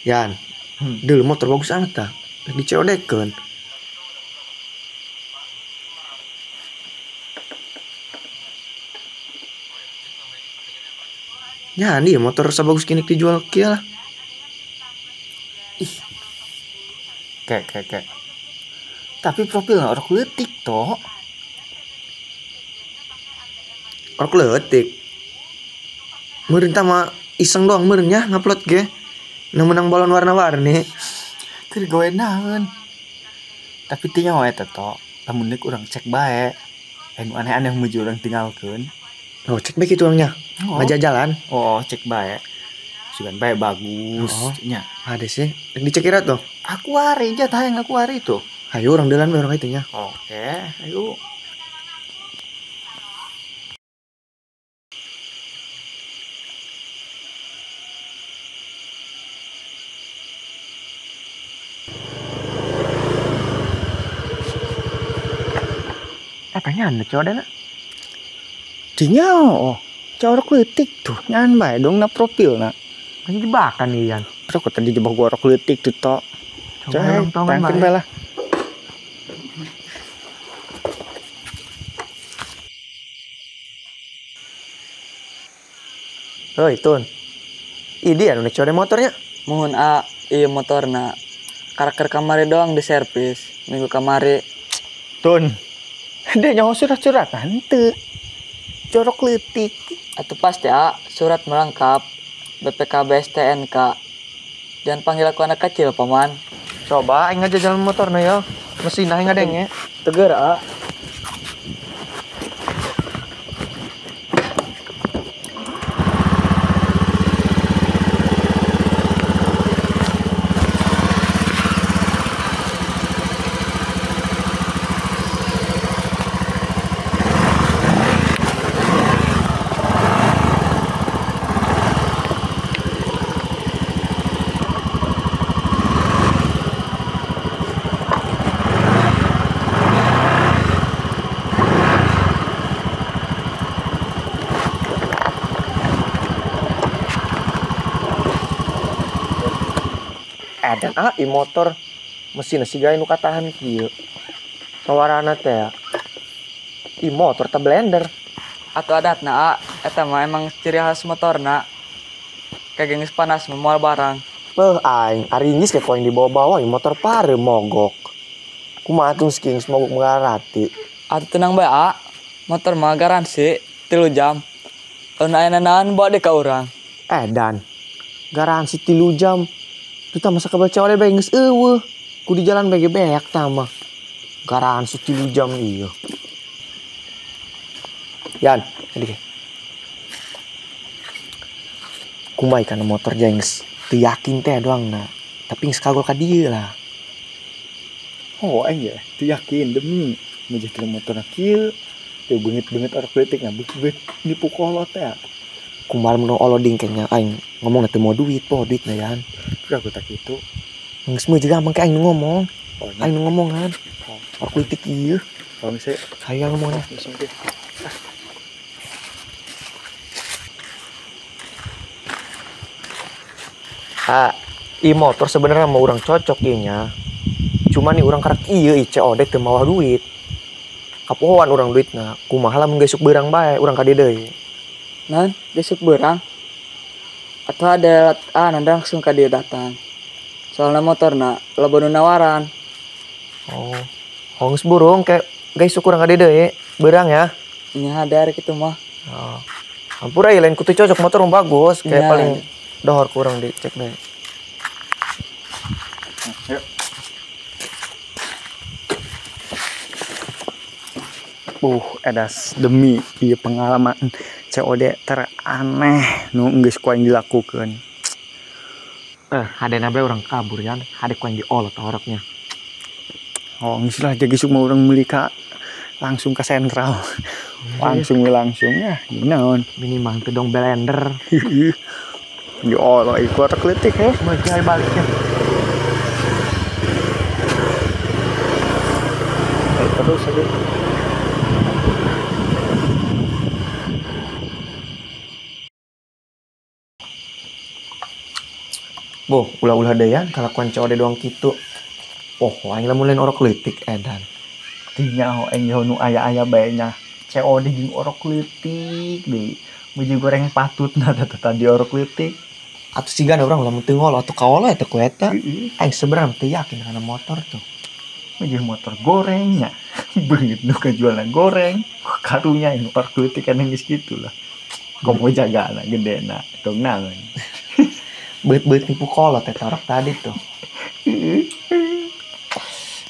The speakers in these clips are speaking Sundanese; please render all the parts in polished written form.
Yan, dulu motor bagus amat ta. Rek di COD-keun. Ya, nih motor sabagus kini dijual kieu lah. Ih. Kek. Tapi profilnya orok leutik toh. Orok leutik. Meureun tah mah iseng doang meureun nya ngupload ge. Nu menang balon warna-warni. Keur gawe naon. Tapi teu nyaho eta toh. Lamun deuk urang cek bae. Anu aneh-aneh menuju urang tinggalkeun. Oh, cek bae kitu urangnya. Oh. Ngajajalan. Oh, cek bae. Sugan bae bagus oh. Nya. Ada sih. Rek dicek ira tuh. Aku ari ja tah yang aku ari tuh. Ayo urang deulan bae urang itu nya. Oke, ayo. Tanya anu COD na. Dinya oh, corok leutik tuh, nyan bae dong na profil na. Kan jebakan nih Yan. Terus tadi jebak gua orok leutik tuh tok. Coba urang tongan bae lah. Hoi Tun. Ini anu COD motornya. Mohon a, ieu motorna. Karakter kamari doang di servis minggu kamari. Tun. Dia nyaho surat-suratan teu. Corok leutik. Atuh pasti a, surat melengkap BPKB STNK. Jangan panggil aku anak kecil, paman. Coba aing ngajajalan motorna ya. Mesin aing ngadenge. Teger a. Edan ah, i motor mesin siga nu katahan kieu. Sawarana teh. I motor teh blender. Atuh adatna a, eta mah emang ciri khas motorna. Kayak geus panas moal barang. Beuh aing, aringis ke koin dibawa-bawa i motor pare mogok. Kumaha tuh geus mogok ngarati. Atuh tenang bae a, motor mah garansi 3 jam. Lamun aya nanaon bawa deui ka urang. Edan, garansi 3 jam. Tuh tah masa kabel COD bae geus eueuh. Ku di jalan bae ge beak tah mah. Garansi 3 jam ieu. Yan, jadi ge. Kumaha kana motor jaing geus teu yakin teh doang na. Tapi geus kagol ka dieu lah. Oh, aing ge teu yakin demi meujeuh teh motorna kieu. Teu beungeut-beungeut orok leutik nya beungeut nipu kolot teh. Kumaha mun oloding kayaknya aing ngomong teu mau duit, poho duit na yan. Udah aku tak gitu. Geus mah juga gampang ke aing nu ngomong. Oh, aing nu ngomongan. Oh. Orok leutik ieu. Oh, geus hayang ngomongna. Ah, i motor sebenarnya mau urang cocok ieu nya. Cuma nih urang karek ieu i COD teu mawa duit. Kapohoan urang duitna. Kumaha lamun geus beurang bae urang ka dieu deui. Nan, besok berang. Atau ada nanda langsung ke dia datang. Soalnya motorna loba nu nawaran. Oh, geus burung kayak guys kurang ka dieu deui, beurang ya. Nya ada kitu mah. Oh. Ampura ieu lain kutu cocok motor mah bagus, kayak ya. Paling dohor kurang dicek deh. Ayo. Edas demi ieu pengalaman COD teraneh nu geus ku aing dilakukeun. Hadena bae urang kabur yan, hade ku aing diolot oroknya. Oh, geus lah jadi mah urang meuli ka langsung ke sentral. Langsung ya, naon. Minimal teu dong blender. Diolot ieu orok leutik heh. Mah baliknya. Terus aja. Boh, ulah-ulah deyan kalakuan COD doang kitu. Oh, aing lamun lain orok leutik edan. Tinya aing nu aya-aya bae nya. COD jeung orok leutik deui. Muji goreng patutna teh tadi orok leutik. Atuh sigana urang lamun teu ngolo atuh kaolo eta ku eta. Aing sebenarnya teu yakin kana motor tuh. Muji motor gorengnya. Beungeut nu kajualan goreng. Karunya aing orok leutik kan geus kitu lah. Komo jagana gedena tong naon. Beut-beut nipu kolot eta orok tadi tuh.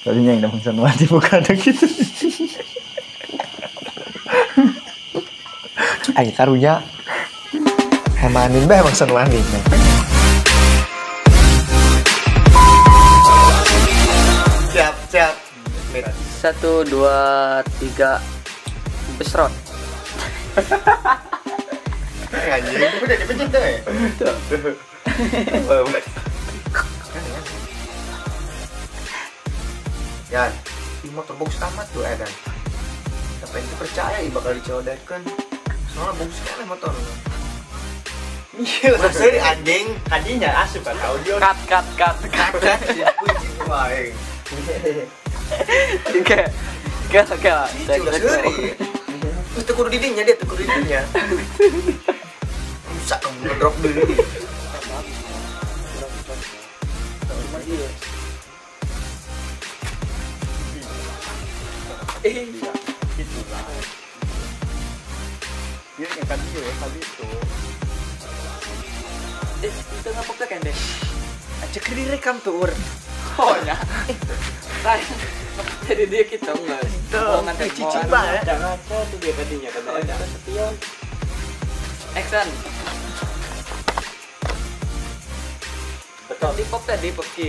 Tadinya yang namang sanwati bukan ada gitu. Aing karunya hemanin bae Mang Sanwati. Siap, siap. 1, 2, 3. Besrot. Anjing, udah dipencet deh. Yan, ini motor bagus amat tuh edan. Tapi ente percaya bakal dicodekan. Soalnya bagus sekali motor. Iya, udah seri anjing. Anjingnya asup kan audio. Cut. Kunci wae. Oke. Oke. Udah seri. Terus teu kudu didinya dia, teu kudu didinya. Rusak kamu ngedrop dulu. Gitu lah. Dia yang tadi ya, tadi itu. Itu ngapok tuh kan deh. Cek direkam tuh ur. Oh ya. Lain. Jadi dia kita enggak. Tuh, cici banget. Jangan tuh dia tadinya kan ada spion. Action. Betul. Di pop tadi pop.